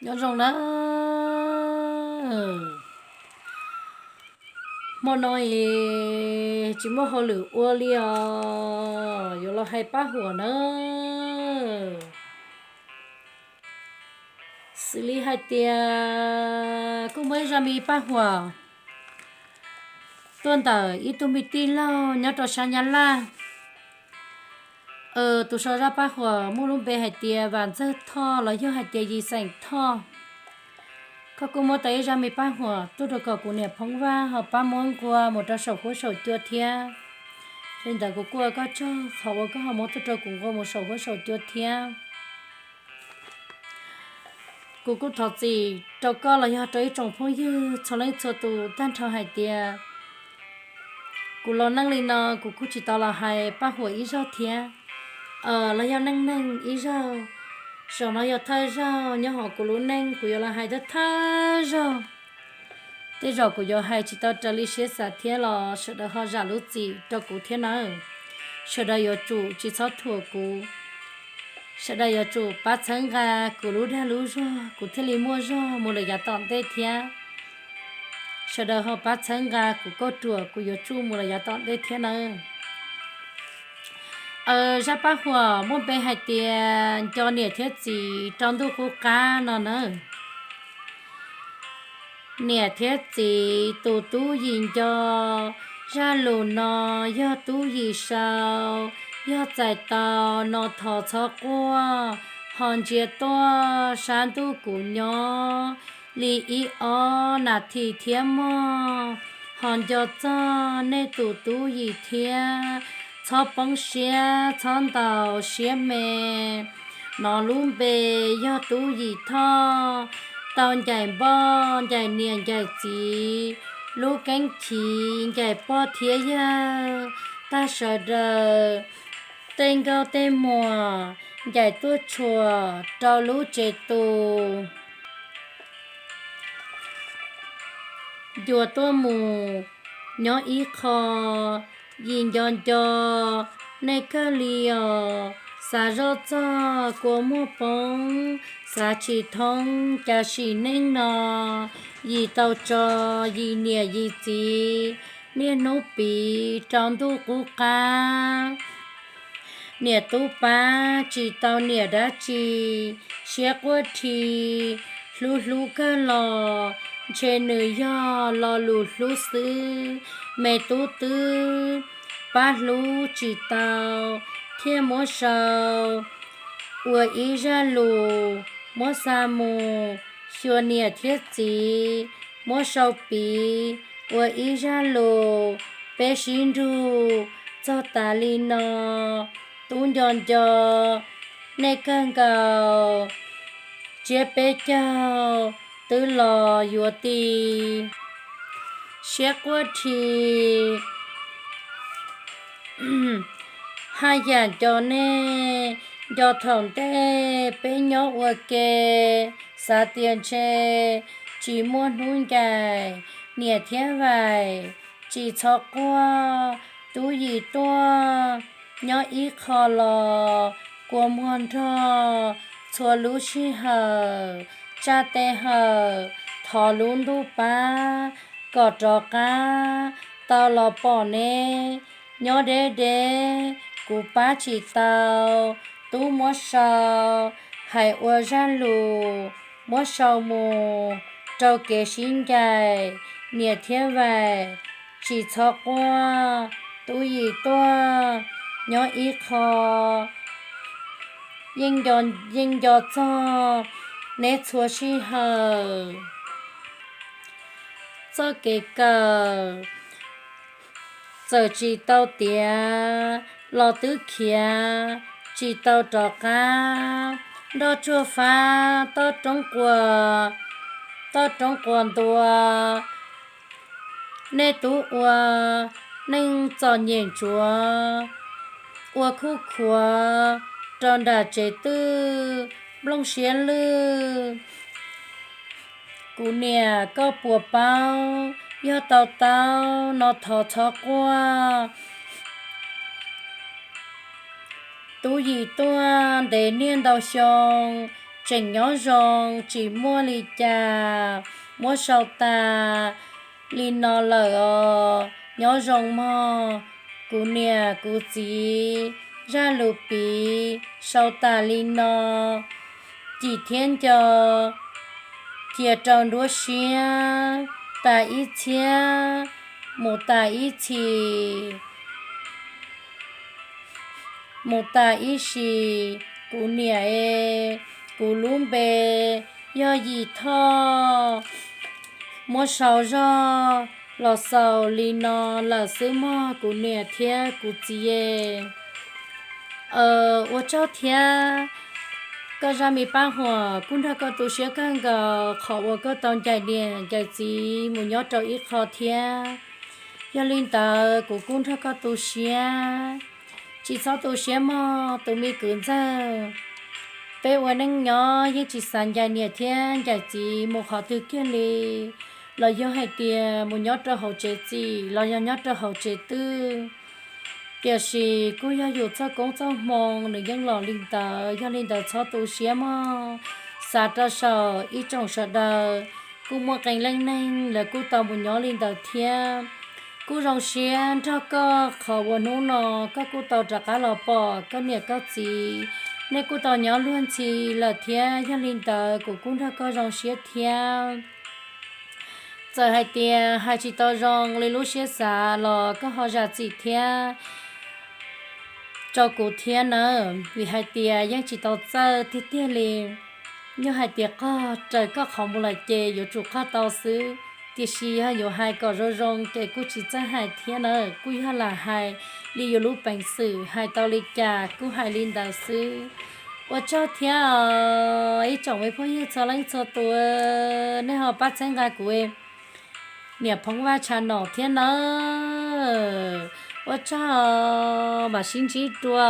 Nyob zoo na, hmo no es tsis muaj hauj lwm ua li os, yuav los hais pab huam na. Xws li hais tias kuj muaj ib zaj me pab huam tuaj ntawm ib tug me tij laug nyob rau sab Nyab Laj. Tus sau zaj pab huam muaj lub npe hais tias Vam Ntxawg Thoj los yog hais tias Yis Xeem Thoj. Koj kuj muab tau ib zaj me pab huam tuaj rau kom kuv niam Phoob Vaj ho pab muab nqua mus rau saum huab saum cua thiab. Li ntawd kuv kuj ua koj tsaug qhov uas koj ho muab tuaj rau kuv nqua mus saum huab saum cua thiab. Kuv kuj thov txim rau koj los yog rau ib tsoom phooj ywg txhua leej txhua tus tag nrho hais tias kuv los neej li no kuv kuj tsis tau los hais pab huam ib zaug thiab, los yog neej neeg ib zaug. Zaum no yog thawj zaug nyob hauv kuv lub neej kuv yuav los hais thawj thawj zaug. Tej zaum kuv yuav hais tsis tau raws li siab xav thiab los sawv daws ho zam lub txim rau kuv thiab nawb. Sawv daws yuav tsum tsis txhob thuam kuv. Sawv daws yuav tsum pab txhawb nqa kuv lub dag lub zog kuv thiaj li muaj zog mus lawm yav tom ntej thiab. Sawv daws ho pab txhawb nqa kuv kauj ruam kuv yuav tsuj mus lawm yav tom ntej thiab nawb. Zaj pab huam muaj npe hais tias nco niam thiab txiv rau ntuj qub qab no nawb. Niam thiab txiv tus tub yim nco, zaj lus no yog tub yim sau, yog txais tau no thov txhob quaj, ho ntsia tuaj sab ntuj kuv nyob li ib ob nas this thiab mog, ho nco txog nej tus tub yim thiab, txhob poob siab txhob ntaus siab me. Nov lub npe yog tub yim Thoj, tau ncaim npoj ncaim niam ncaim txiv, lub keeb chiv ncaim pog thiab yawg, tag sawv daws tej nkauj tej muam ncaim tuaj tshuam rau lub tsev tus. Ncua tuaj mus nyob ib qho, yim nco nco nej kawg li os. Xav zoj txog kua muag poob, xav tsis thoob cas sim neej no, yim tau tso yim niam yim txiv, niaj hnub piv rau ntuj qub qab. Niam tub pab tsis tau niam dab tsi, siab quaj rhi, hlub hlub kawg los ntshe nws yog lo lus hlub xwb. Me tub twb pab hlub tsis tau, thiaj muab sau ua ib zaj lus muab xa mus xyuas niam thiab txiv, muab sau piv ua ib zaj lus peb sib nrug txog tas li no. Tub nco nco nej kawg nkaus, tsiab peb caug twb los yuav ti, siab quaj rhi. Haj yam nco nej, nco thaum ntej peb nyob ua ke, xav tias ntshe tsis muaj hnub ncaim. Niam thiab vaim, tsis txhob quaj, tub yim tuaj nyob ib qho los kua muag nrog txhua lub sij hawm. Tsa tes hawm thov lub ntuj pab kom rov qab tau los pom neb. Nyob deb deb kuv pab tsis tau, tub muab sau hais ua zaj lus muab sau mus rau kev sib ncaim. Niam thiab vaim, tsis txhob quaj, tub yim tuaj nyob ib qho. Yeej nco txog neb txhua sij hawm. Txoj kev kawm txawm tsis tau tiav los twb khiav tsis tau rov qab. Nroj tsuag fab, toj roob quas ntua, nej tub ua neej txom nyem ntsuav, ua khuj khuav rau nram tsev twj nplooj siab lwj. Kuv niam koj puas paub, yog tau taub no thov txhob quaj. Tub yim tuaj ntev niaj ntau xyoo, tseem nyob zoo, tsis muaj li cas, muab sau tas li no lawm os. Nyob zoo mog, kuv niam kuv txiv, zaj lus piv sau tas li no. Cim thiab nco, cia rau nruab siab, tas ib txhiab, mus tas ib txhis, mus tas ib sim. Kuv niam es, kuv lub npe yog Yim Thoj. Muab sau zog los xaus li no lawm xwb mog kuv niam thiab kuv txiv es. Ua tsaug thiab, koj zaj me paj huam kuj nrog koj tu siab kawg nkaus qhov uas koj tau ncaim niam ncaim txiv mus nyob rau ib qho thiab. Yog li ntawd kuv kuj nrog koj tu siab. Tsis txhob tu siab mog tus me kwv ntxawg. Peb ua neej nyob yeej tsis xav ncaim niam thiab ncaim txiv mus qhov twg kiag li, los yog hais tias mus nyob rau hauv tsev txim los yog nyob rau hauv tsev twg. Tiam sis kuj yog yus txoj koob txoj hmoo nws yeej los li ntawd. Yog li ntawd txhob tu siab mog. Xav rau saum ib tsoom sawv daws kuj muaj qee leej neeg lawv kuj tau mus nyob li ntawd thiab. Kuj zoo siab nrog koj qhov uas hnub no koj kuj tau rov qab los pom koj niam koj txiv, nej kuj tau nyob luag ntxhi lawm thiab. Yog li ntawd kuv kuj nrog koj zoo siab thiab. Txawm hais tias hais tsis tau zoo li lub siab xav los koj ho zam txim thiab rau kuv thiab nawb, vim hais tias yeej tsis tau txawj tiag tiag li. Yog hais tias qog raws koj qhov mus lawm ces yuav tsum qog tau xwb, tiam sis yog yuav hais kom zoo zoo ces kuj tsis txawj hais thiab nawb, kuj yog lam hais li yus lub peev xwm hais tau li cas kuj hais li ntawd xwb. Ua tsaug thiab os ib tsoom me phooj ywg txhua leej txhua tus, nej ho pab txhawb nqa kuv niam Phoob Vaj Tsha Nom thiab nawb. Ua tsaug, mam sib ntsib dua.